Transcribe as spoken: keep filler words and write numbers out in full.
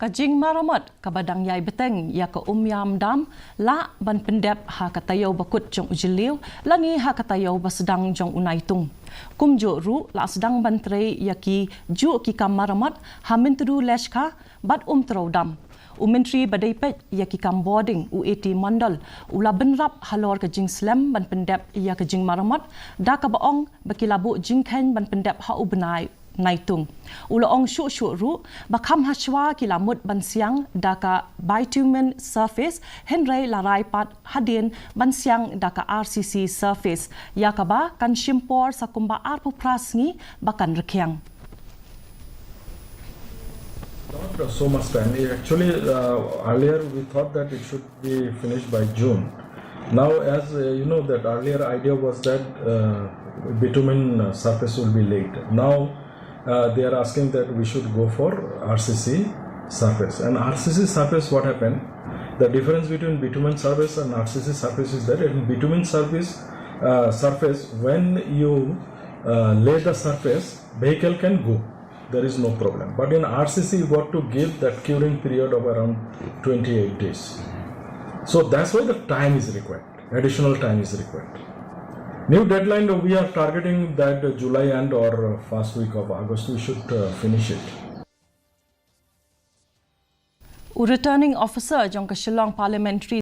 Ka jingmaramot kaba dang ïai bteng ïa ka Umiam Dam lah ban pyndep ha ka taïew bakut jong u Jylliew lane ha ka taïew basdang jong u Naitung. Kumjuh ruh la sdang ban trei ïa ki juh ki kam maramot ha Myntdu Leshkha bad Umtrew Dam. U Myntri ba dei peit ïa ki kam bording, u A T Mondal, u la bynrap halor ka jingslem ban pyndep ïa ka jingmaramot da kaba ong ba ki la buh jingkheiñ ban pyndep ha u bnai Naitung. U la ong shuh shuh ruh ba kham hashwa ki la mut ban siang da ka bitumen surface, hynrei la rai pat hadien ban siang da ka R C C surface, ïa kaba kan shim por sa kumba arphew phra sngi ba kan rkhiang. Not so much time. Actually, uh, earlier we thought that it should be finished by June. Now, as uh, you know, that earlier idea was that uh, bitumen uh, surface will be laid. Now, uh, they are asking that we should go for R C C surface. And R C C surface, what happened? The difference between bitumen surface and R C C surface is that in bitumen surface, uh, surface, when you uh, lay the surface, vehicle can go. There is no problem. But in R C C, you got to give that curing period of around twenty-eight days. So that's why the time is required. Additional time is required. New deadline, we are targeting that July end or first week of August, we should uh, finish it. U Returning Officer jong ka Shillong Parliamentary